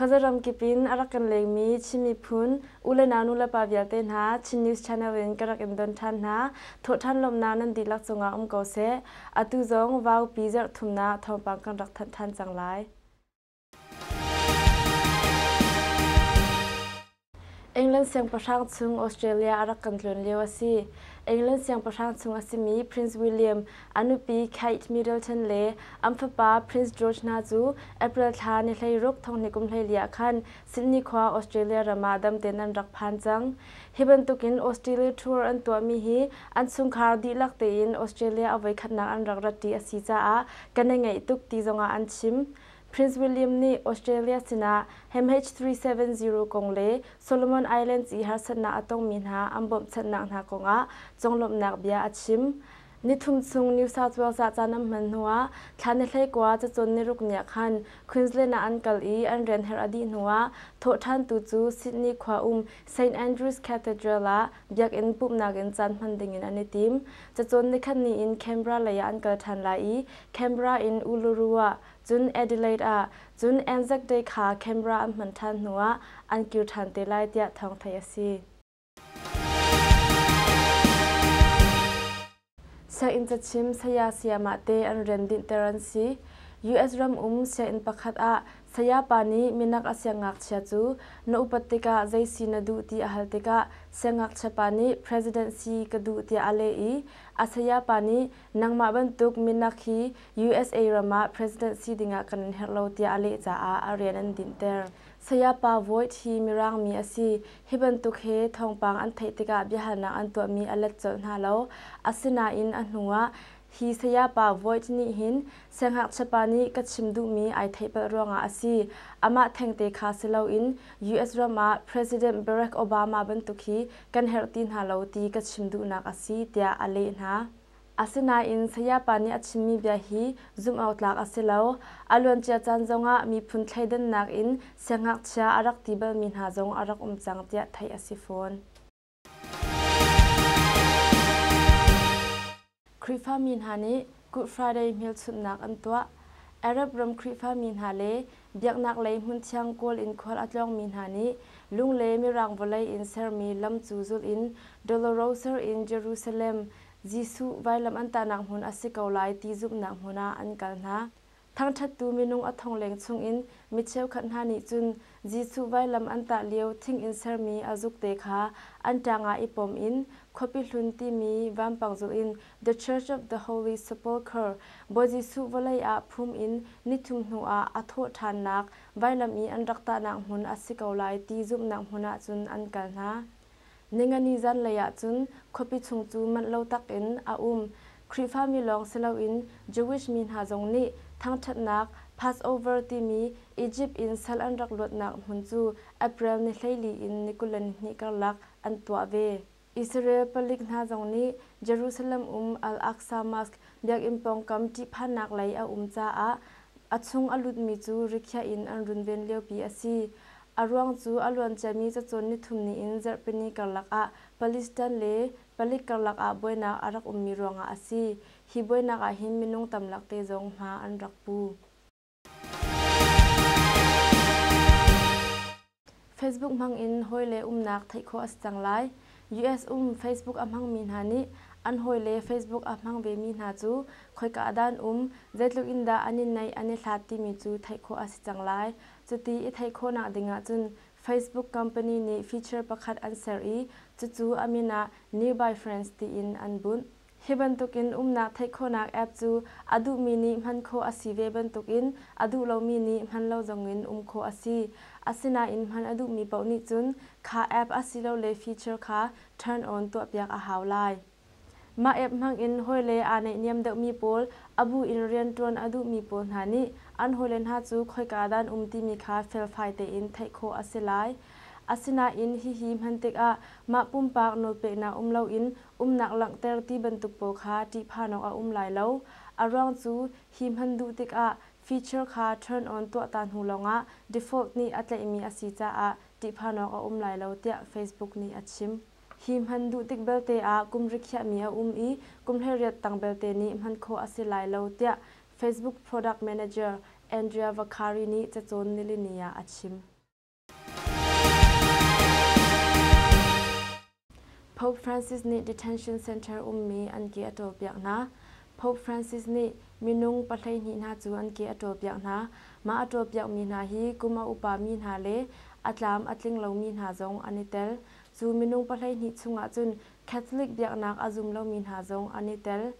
Khuaza ramkip in a rak kan lengmi Chin miphun u le nau nu le pa vialte hna Chin News Channel in ka rak in don ṭhan hna. Thawhṭhan lawmhnak nan dihlak cungah um ko seh. Atu zong vaupi zarh thumnak thawngpang kan rak thanh ṭhan cang lai. England siangpahrang chung Australia a rak kan tlun lio a si. England siangpahrang chung a simi Prince William, a nupi Kate Middleton le an fapa Prince George hna cu April thla ni 16 thonghnih kum 14 ah khan Sydney khua Australia ram ah dam tein an rak phan cang. Hi bantukin Australia tour an tuahmi hi an chungkhar dihlak tein Australia a voikhatnak an rak rat ṭi a si caah kan i ngaih tuk ti zongah an chim. Prince William nih Australia sinah MH370 kong le Solomon Islands i harsatnak a tongmi hna an bawmhchanhnak hna kongah conglawmhnak bia a chim. Nithum chung New South Wales ah caan an hman hnuah thla ni 19 cacawn niruk ni ah khan Queensland ah an kal i an rian herh a dih hnuah thawhṭhantu cu Sydney khua um St Andrews Cathedral ah biakinn pumhnak in caan hman dingin an i tim. Cacawn nikhat ni in Canberra lei ah an kal ṭhan lai i Canberra in Uluru ah Cun Adelaide ah cun Anzac Day kha Canberra an hman ṭhan hnuah an kir ṭhan te lai tiah thawng theih a si. Sianginn cachim saya sayamah te an rian dinhter an si. US ram um sianginn pakhat ah sayapa nih minak a siangngakchia cu na upat tikah zei si na duh ti a hal tikah siangngakchia pa nih president si ka duh tiah a leh i a sayapa nih Nangmah bantuk minak hi USA ram ah president si dingah kan in herh lo tiah a leh caah a rian an dinhter. Sayapa Voigt hi Mirang mi a si. Hi bantuk he thawngpang an theih tikah biahalnak an tuahmi a let colh hna lo. Asinain a hnu ah hi sayapa Voigt nih hin siangngakchiapa nih ka chim duhmi ai theih palh ruangah a si. Amah thengte kha si loin US ram ah President Barack Obama bantuk hi kan herh ti hna lo ti ka chim duhnak a si tiah a leh hna. Asinain sayapa nih a chimmi bia hi zumh awk tlak a si lo. A luancia caan zongah miphun thleidannak in siangngakchia a rak ti balmi hna zong a rak um cang tiah theih a si fawn. Khrihfami hna nih Good Friday hmelchunhnak an tuah. Arab ram Khrihfami hna le biaknak lei hmunthiang kawl in khual a tlawngmi hna nih lung le mirang vawlei in sermi lam cu zulh in Dolorosa in Jerusalem Jesuh vailam an tahnak hmun a si ko lai ti zumhnak hmun ah an kal hna. Thangṭhattu minung a thong leng chungin mi cheukhat hna nih cun Jesuh vailam an tah lio thing in sermi a zukte kha an ṭang ah i pom in khuapi hlun timi vampang zulh in The Church of the Holy Sepulchre, Bawi Jesuh vawlei ah phum in nithum hnuah a thawh ṭhannak vailam i an rak tahnak hmun a si ko lai ti zumhnak hmun ah cun an kal hna. Ningani zanlei ah cun khuapi chung cu manh lo takin a um. Khrihfami lawng si loin Jewish mi hna zong nih thangṭhatnak Passover timi Izipt in sal an rak luatnak hmun cu April ni 14 in ni 22 karlak an tuah ve. Israel palik hna zong nih Jerusalem um Al-Aqsa Mosque biakinn pawngkam ṭihphannak lei a um caah a chung a lutmi cu rikhiah in an runven liopi a si. A ruang cu a luanciami cacawn nithum ni in zarhpini karlak ah Palestine le palik karlak ah buainak a rak ummi ruangah a si. Hi buainak ah hin minung tamlak te zong hma an rak pu. Facebook hmangin hawile umnak theih khawh a si cang lai. US um Facebook a hmangmi hna nih an hawile Facebook a hmang vemi hna cu khoika ah dah an um, zeitluk in dah an i naih an i hlat timi cu theih khawh a si cang lai. Cuti i theih khawhnak ding ahcun Facebook company nih feature pakhat an ser i cucu a min ah Nearby Friends tiin an bunh. Hi bantukin umnak theih khawhnak app cu a duhmi nih hman khawh a si ve bantukin a duh lomi nih hman lo zongin um khawh a si. Asinain hman a duhmi paoh nih cun kha app asilole feature kha turn on tuahpiak a hau lai. Mah app hmangin hawile aa naihniam deuhmi pawl, a bu in rianṭuan a duhmi pawl hna nih an hawile hna cu khoika dah an um timi kha felfai tein theih khawh a si lai. Asinain hihi hman tikah mah pumpak nawlpeknak um loin umnak langhter ti bantuk pawl kha ṭihphan awk a um lai lo. A ruang cu hi hman duh tikah feature kha turn on tuah ta hnu lawngah default nih a tlaihmi a si caah ṭihphan awk a um lai lo tiah Facebook nih a chim. Hi hman duh tik belte ah kum rikhiahmi a um i kum 18 tang belte nih hman khawh a si lai lo tiah Facebook product manager Andrea Vaccari nih cacawn nilini ah a chim. Pope Francis nih detention center ummi an ke a ṭawlpiak hna. Pope Francis nih minung 12 hna cu an ke a ṭawlpiak hna. Mah a ṭawlpiakmi hna hi kum a upami hna le a tlam a tling lomi hna zong an i tel. Cu minung 12 chungah cun Catholic biaknak a zum lomi hna zong an i tel.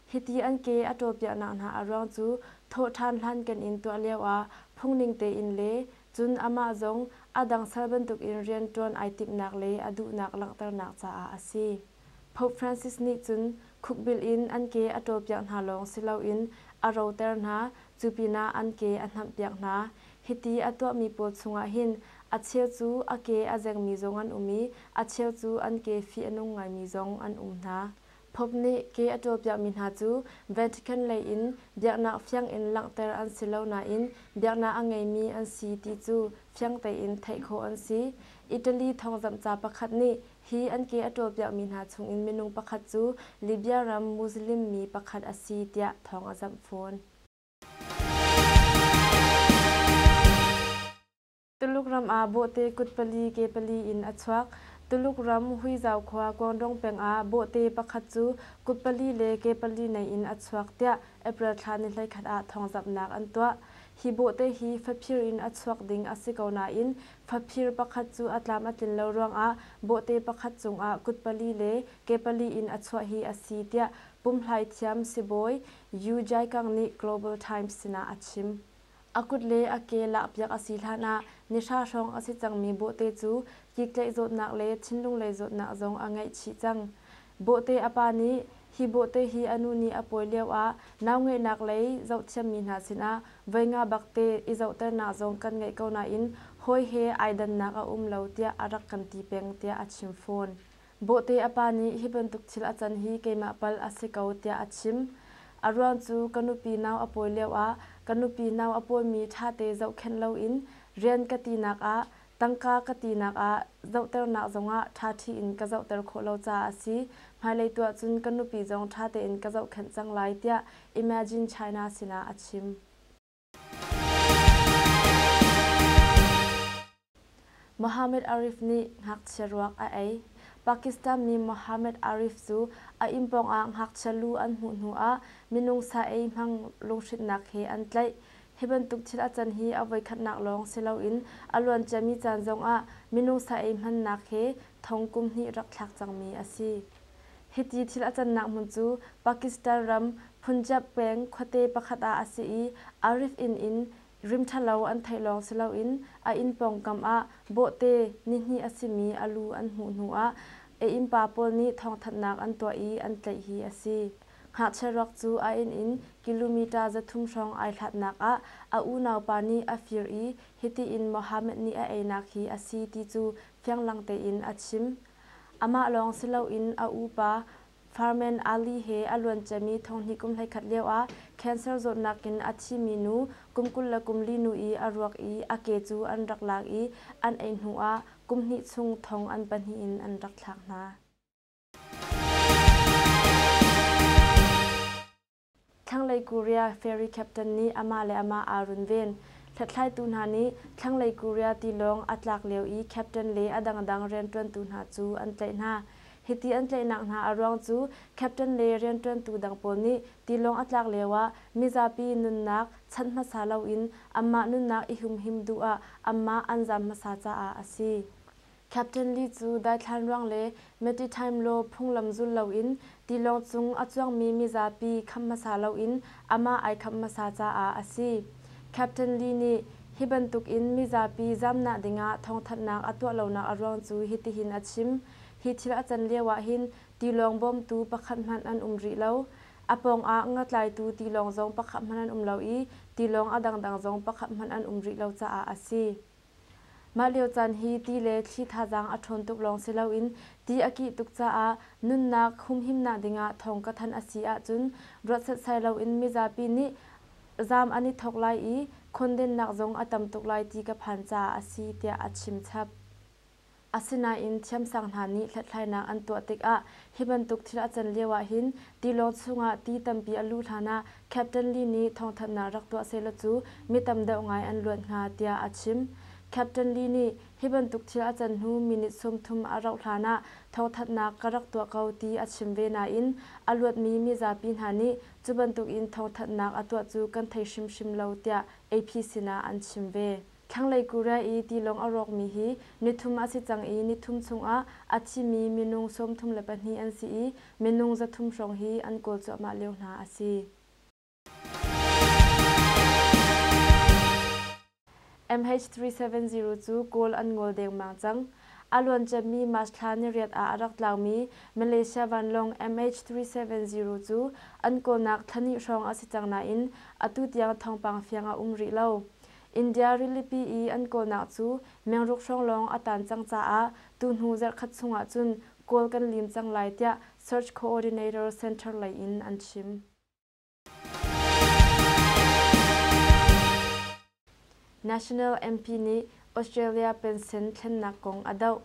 Hiti an ke a ṭawlpiaknak hna a ruang cu thawhṭhan hlan kan in tuah lioah phungning tein le cun amah zong a dang sal bantukin rianṭuan ai timhnak le a duhnak langhternak caah a si. Pope Francis nih cun khukbil in an ke a ṭawlpiak hna lawng si loin a roter hna, cu pinah an ke a hnamhpiak hna. Hiti a tuahmi pawl chungah hin a cheu cu a ke a zengmi zong an um i a cheu cu an ke fih a nung ngaimi zong an um hna. Pope nih ke a ṭawlpiakmi hna cu Vatican lei in biaknak fiang in langhter an si lo nain biaknak a ngeimi an si ti cu fiang tein theih khawh an si. Italy thawngzamhca pakhat nih hi an ke a ṭawlpiakmi hna chungin minung pakhat cu Libya ram Muslim mi pakhat a si tiah thawng a zamh fawn. Tuluk ram ah bawhte kut pali ke pali in a chuak. Tuluk ram Huizhou khua Guangdong peng ah bawhte pakhat cu kut pali le ke pali nei in a chuak tiah April thla ni 11 ah thawngzamhnak an tuah. Hi bawhte hi faphir in a chuak ding a si ko nain faphir pakhat cu a tlam a tlin lo ruangah bawhte pakhat cungah kut pali le ke pali in a chuah hi a si tiah pumhlai thiam sibawi Yu Jaikang nih Global Times sinah a chim. A kut le a ke lakpiak a si hlanah nihra hrawng a si cangmi bawhte cu kiktlaih zawtnak le thinlunglei zawtnak zong a ngeih chih cang. Bawhte a pa nih hi bawhte hi a nu nih a pawi lioah nau ngeihnak lei zohthiammi hna sinah voi nga bakte i zohternak zong kan ngeih ko nain hawi he ai dannak a um lo tiah a rak kan ti peng tiah a chim fawn. Bawhte a pa nih hi bantuk thil a can hi keimah palh a si ko tiah a chim. A ruang cu ka nupi nau a pawi lioah ka nupi nau a pawimi ṭhate zohkhenh loin rian ka tinak ah tangka ka tinak ah zohternak zongah ṭhaṭhi in ka zohter khawh lo caah a si. Hmailei tu ahcun ka nupi zong ṭha tein ka zohkhenh cang lai tiah Imagine China sinah a chim. Mohammed Arif nih ngakchia ruak a ei. Pakistan mi Mohammed Arif cu a inn pawngah ngakchia lu an hmuh hnu ah minung sa ei hmang lunghrinhnak he an tlaih. Hi bantuk thil a can hi a voikhatnak lawng si loin a luanciami caan zongah minung sa ei hmannak he thong kum hnih rak thlak cangmi a si. Hiti thil a cannak hmun cu Pakistan ram Punjab peng khuate pakhat ah a si i Arif inn in rim ṭhalo an theih lawng si loin a inn pawngkam ah bawhte nihnih a simi a lu an hmuh hnuah a innpa pawl nih thawngthanhnak an tuah i an tlaih hi a si. Ngakchia ruak cu a inn in kilometer 300 hrawng ai hlatnak ah a unaupa nih a fir i hiti in Mohammed nih a einak hi a si ti cu fianglang tein a chim. Amah lawng si loin a upa Farman Ali he a luanciami thonghnih kum 11 lioah cancer zawtnak in a thimi nu kum 24 nu i a ruak i a ke cu an rak lak i an ei hnuah kum hnih chung thong an pahnih in an rak thlak hna. Thlanglei Korea ferry captain nih amah le amah aa runven. Hlathlaitu hna nih Thlanglei Korea tilawng a tlak lio i captain le a dangdang rianṭuantu hna cu an tlaih hna. Hiti an tlaihnak hna a ruang cu captain le rianṭuantu dang pawl nih tilawng a tlak lioah mizapi nunnak chanh hmasa loin anmah nunnak i humhim duh ah anmah an zaam hmasa caah a si. Captain Lee cu daithlan ruang le maritime law phunglam zul loin tilawng cung a cuangmi mizapi khamh hmasa loin amah ai khamh hmasa caah a si. Captain Lee nih hi bantukin mizapi zamnak dingah thawngthanhnak a tuah lonak a ruang cu hitihin a chim. Hi thil a can lio ah hin tilawng bawmtu pakhat hmanh an um rih lo. A pawngah ngatlaitu tilawng zong pakhat hmanh an um lo i tilawng a dangdang zong pakhat hmanh an um rih lo caah a si. Mah lio caan hi ti le thli thazaang a ṭhawn tuk lawng si loin ti a kih tuk caah nunnak humhimnak dingah thawng ka thanh a si ahcun ruat setsai loin mizapi nih zaam an i thawk lai i khondennak zong a tam tuk lai ti ka phan caah a si tiah a chim chap. Asinain thiamsang hna nih hlathlainak an tuah tikah hi bantuk thil a can lio ahhin tilawng chungah ti tampi a luh hlanah Captain Lee nih thawngthanhnak rak tuah sehlaw cu mi tam deuh ngai an luat hnga tiah a chim. Captain Lee nih hi bantuk thil a can hnu minute 30 a rauh hlan ah thawngthanhnak ka rak tuah ko ti a chim ve nain a luatmi mizapi hna nih cu bantuk in thawngthanhnak a tuah cu kan thei hrimhrim lo tiah AP sinah an chim ve. Thlanglei Korea i tilawng a rawkmi hi nithum a si cang i nithum chungah a thimi minung 32 an si i minung 300 hrawng hi an kawl cuahmah lio hna a si. MH370 cu kawl an ngol dengmang cang. A luanciami March thla niriat ah a rak tlaumi Malaysia vanlawng MH370 cu an kawlnak thla hnih hrawng a si cang nain atu tiang thawngpang fiang a um rih lo. India rilipi i an kawlnak cu mengruk hrawng lawng a tan cang caah tuhnu zarhkhat chungah cun kawl kan lim cang lai tiah Search Coordinator Center lei in an chim. National MP nih Australia pension thlennak kong a doh.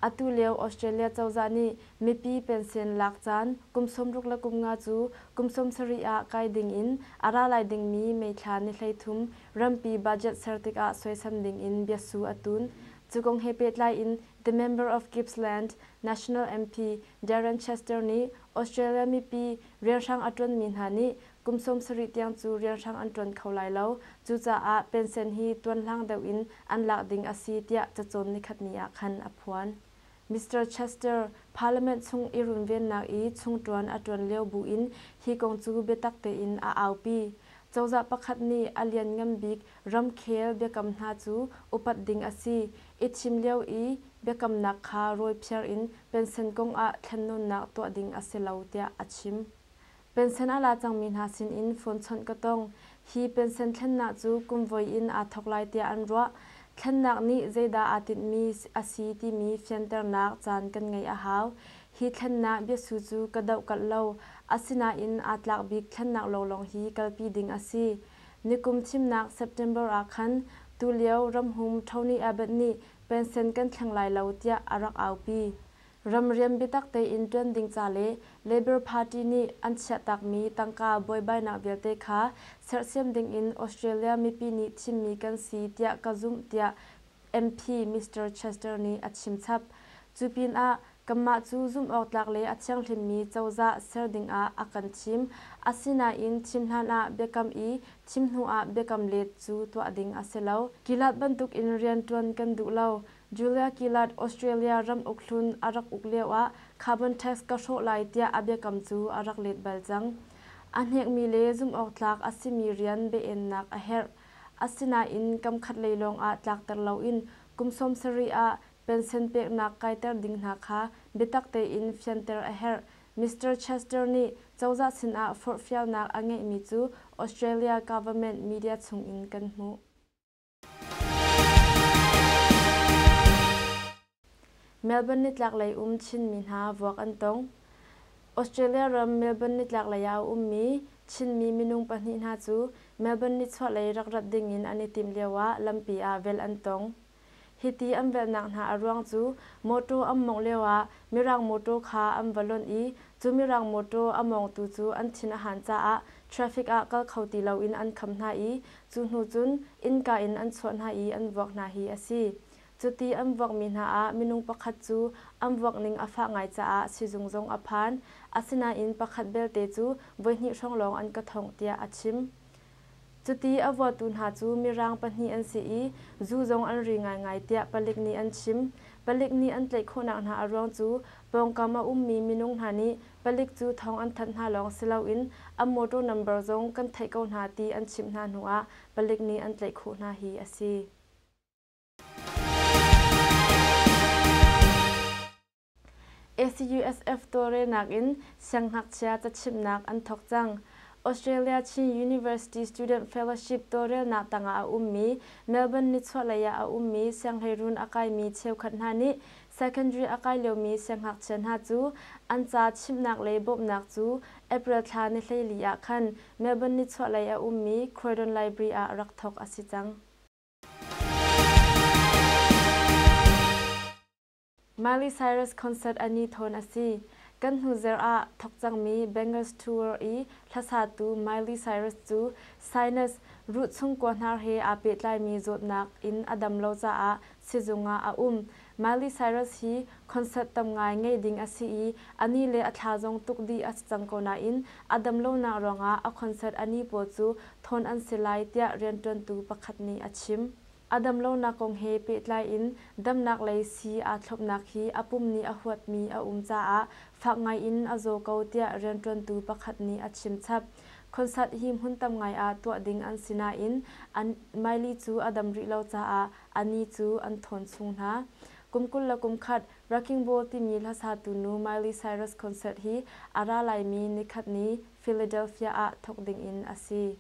Atu lio Australia cozah nih mipi pension lak caan kum 65 cu kum 70 ah kai ding in a ra lai dingmi May thla ni 33 rampi budget ser tikah suaisam ding in biasu a tun. Cu kong he pehtlai in The Member of Gippsland National MP Darren Chester nih Australia mipi rianhrang a ṭuanmi hna nih kum 70 tiang cu rianhrang an ṭuan kho lai lo. Cucaah pensen hi tuanhlang deuh in an lak ding a si tiah cacawn nikhatni ah khan a phuan. Mister Chester, Parliament chung i runvennak i chungṭuan a ṭuan lio buin hi kong cu biatak tein a aupi. Cozah pakhat nih a lianngan bik ramkhel biakam hna cu upat ding a si. I thim lio i biakamnak kha rawiphiar in pensen kong ah thlennawnnak tuah ding a si lo tiah a chim. Pensen a la cangmi hna sinin phone chawnh ka tong. Hi pensen thlennak cu kum voi in aa thawk lai tiah an ruah. Thlennak nih zeidah aa tinhmi a si timi fianternak caan kan ngeih a hau. Hi thlennak biasu cu ka dohkalh lo. Asinain aa tlak bik thlennak lawnglawng hi kalpi ding a si. Nikum thimnak September ah khan tulio ramhum Tony Abbott nih pensen kan thleng lai lo tiah a rak aupi. Ramrian biatak tein ṭuan ding ca le Labour Party nih an chiahtakmi tangka buaibainak vialte kha sersiam dingin Australia mipi nih thimmi kan si tiah ka zumh tiah MP Mr. Chester nih a chim chap. Cu pinah kanmah cu zumhawktlak le a thianghlimmi cozah ser dingah a kan thim. Asinain thim hlan ah biakam i thim hnu ah biakam let cu tuah ding a si lo. Gillard bantukin rian ṭuan kan duh lo. Julia Gillard Australia ram uk hlun a rak uk lioah carbon tax ka hrawh lai tiah a biakam cu a rak let bal cang. A hnekmi le zumhawktlak a simi rian biaennak a herh. Asinain kam khat lei lawngah tlakter loin kum 70 ah pension peknak kaiter ding hna kha biatak tein fianter a herh. Mister Chester nih cozah sinah forhfialnak a ngeihmi cu Australia government media chungin kan hmuh. Melbourne nitlaklei um Chinmi hna vuak an tong. Australia ram Melbourne nitlaklei ah a ummi Chinmi minung pahnih hna cu Melbourne nichuahlei rak rat dingin an i timh lioah lampi ah velh an tong. Hiti an velhnak hna a ruang cu mawṭaw an mawngh lioah Mirang mawṭaw kha an va lonh i cu Mirang mawṭaw a mawngtu cu an thin a han caah traffic ah kal kho ti loin an kham hna i cu hnu cun innka in an chuah hna i an vuak hna hi a si. Cuti an vuakmi hna ah minung pakhat cu an vuakning a fah ngai caah sizung zong a phan. Asinain pakhat belte cu voihnih hrawng lawng an ka thongh tiah a chim. Cuti a vuatu hna cu Mirang pahnih an si i zu zong an ri ngaingai tiah palik nih an chim. Palik nih an tlaih khawhnak hna a ruang cu pawngkam a ummi minung hna nih palik cu thawng an thanh hna lawng si loin an mawṭaw number zong kan theih ko hna ti an chimh hna hnuah palik nih an tlaih khawh hna hi a si. ACUSF tawlrelnak in siangngakchia cachimhnak an thawk cang. Australia Chin University Student Fellowship tawlrelnak tangah a ummi Melbourne nichuahlei ah a ummi sianghleiruun a kaimi cheukhat hna nih secondary a kai liomi siangngakchia hna cu an ca chimhnak le bawmhnak cu April thla ni 14 ah khan Melbourne nichuahlei a ummi Croydon Library ah rak thawk a si cang. Miley Cyrus concert a ni thawn a si. Kan hnu zarh ah thawk cangmi Bengals Tour i hlasatu Miley Cyrus cu sinus, ruh chung kuahnar he aa pehtlaimi zawtnak in a dam lo caah sizung ah a um. Miley Cyrus hi concert tam ngai ngei ding a si i a ni le a thla zong tuk dih a si cang ko nain a dam lonak ruangah a concert a ni pawl cu thawn an si lai tiah rianṭuantu pakhat nih a chim. A dam lonak kong he pehtlai in damnak lei sii aa thlopnak hi a pum nih a huatmi a um caah fak ngai in a zaw ko tiah rianṭuantu pakhat nih a chim chap. Concert hi hmun tam ngai ah tuah ding an si nain an Miley cu a dam rih lo caah a ni cu an thawn chung hna. Kum 21 Wrecking Ball timi hlasatu nu Miley Cyrus concert hi a ra laimi nikhat ni Philadelphia ah thawk ding in a si.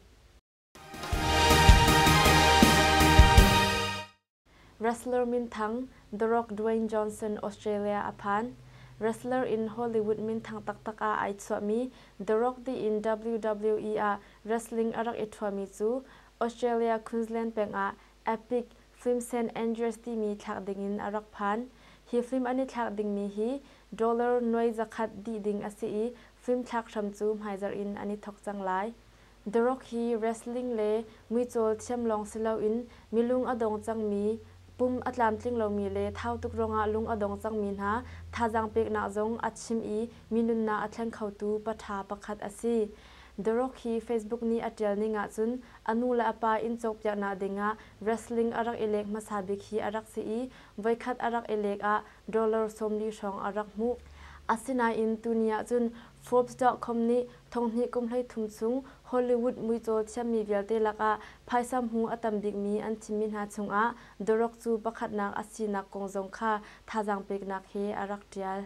Wrestler minthang The Rock Dwayne Johnson Australia a phan. Wrestler in Hollywood minthang taktak ah ai chuahmi The Rock tiin WWE ah wrestling a rak i ṭhuami cu Australia Queensland peng ah Epic Film San Andreas timi thlak dingin a rak phan. Hi film an i thlak dingmi hi dollar nuai zakhat dih ding a si i film thlak hram cu hmaizarh in an i thawk cang lai. The Rock hi wrestling le muicawl thiam lawng si loin milung a dong cangmi, pum a tlamtling lomi le thau tuk ruangah lung a dong cangmi hna thazaang peknak zong a chim i mi nunnak a thleng khotu paṭha pakhat a si. The Rock hi Facebook nih a ṭial ning ahcun a nu le a pa inn cawkpiaknak dingah wrestling a rak i lek hmasa bik hi a rak si i voikhat a rak i lek ah dollar 40 hrawng a rak hmuh. Asinain tuni ahcun Forbes.com nih thonghnih kum 13 chung Hollywood muicawl thiammi vialte lakah phaisa hmu a tam bikmi an thimmi hna chungah The Rock cu pakhatnak a sinak kong zong kha thazaang peknak he a rak ṭial.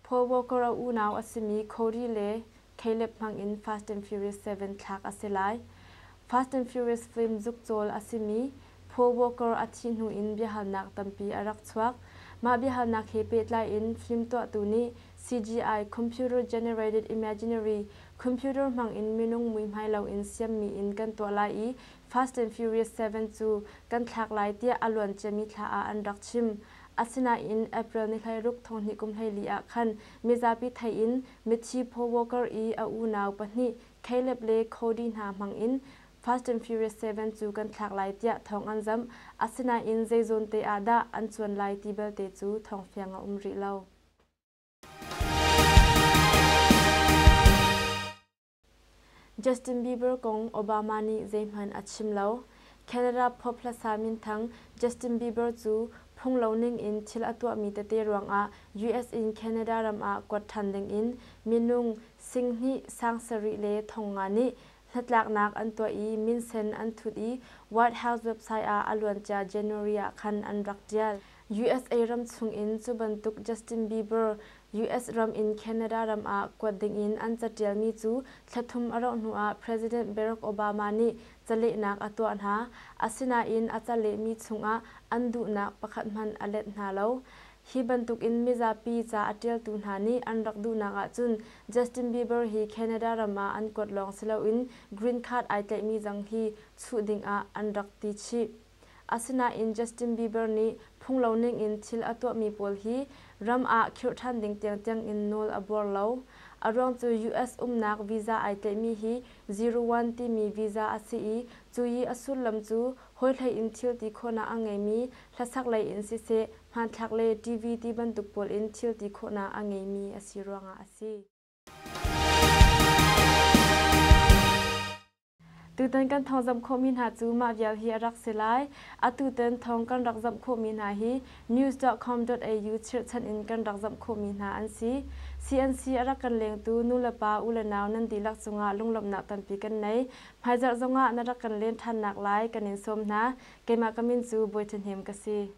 Paul Walker a unau a simi Cody le Caleb hmangin Fast and Furious 7 thlak a si lai. Fast and Furious film zukcawl a simi Paul Walker a thih hnu in biahalnak tampi a rak chuak. Mah biahalnak he pehtlai in film tuahtu nih CGI (Computer Generated Imaginary) computer hmangin minung muihmai loin siammi in kan tuah lai i Fast and Furious 7 cu kan thlak lai tiah a luanciami thla ah an rak chim. Asinain April ni 16 thonghnih kum 14 ah khan mizapi theih in mithi Paul Walker i a unau pahnih Caleb le Cody hna hmangin Fast and Furious 7 cu kan thlak lai tiah thawng an zamh. Asinain zei zawn te ah dah an cuan lai ti belte cu thawngfiang a um rih lo. Justin Bieber kong Obama nih zeihmanh a chim lo. Canada pop hlasa minthang Justin Bieber cu phunglo ningin thil a tuahmi tete ruangah US in Canada ram ah kuat ṭhan dingin minung 2 7,000 nih hnatlaknak an tuah i minsen an thut i White House website ah a luancia January ah khan an rak ṭial. USA ram chungin cu bantuk Justin Bieber US ram in Canada ram ah kuat dingin an caṭialmi cu thla thum a rauh hnuah President Barack Obama nih calehnak a tuah hna. Asinain a calehmi chungah an duhnak pakhat hmanh a let hna lo. Hi bantukin mizapi ca a ṭialtu hna nih an rak duhnak ahcun Justin Bieber hi Canada ram ah an kuat lawng si loin green card ai tlaihmi zong hi chuh dingah an rak ti chih. Asinain Justin Bieber nih phunglo ningin thil a tuahmi pawl hi ram ah khirh ṭhan ding tiangtiang in nawl a buar lo. A ruang cu US umnak visa ai tlaihmi hi zero-one timi visa a si i cu i a sullam cu hawihlei in thil ti khawhnak a ngeimi hlasak lei in siseh, hmanthlak le TV ti bantuk pawl in thil ti khawhnak a ngeimi a si ruangah a si. Tutan kan thawngzamh khawhmi hna cu mah vial hi a rak si lai. Atutan thawng kan rak zamh khawhmi hna hi news.com.au chirhchan in kan rak zamh khawhmi hna an si. CNC a rak kan lengtu nulepa ulenau nan dihlak cungah lunglawmhnak tampi kan nei. Hmaizarh zongah na rak kan len ṭhannak lai kan in sawm hna. Keimah ka min cu Bawi Ṭha Hnem ka si.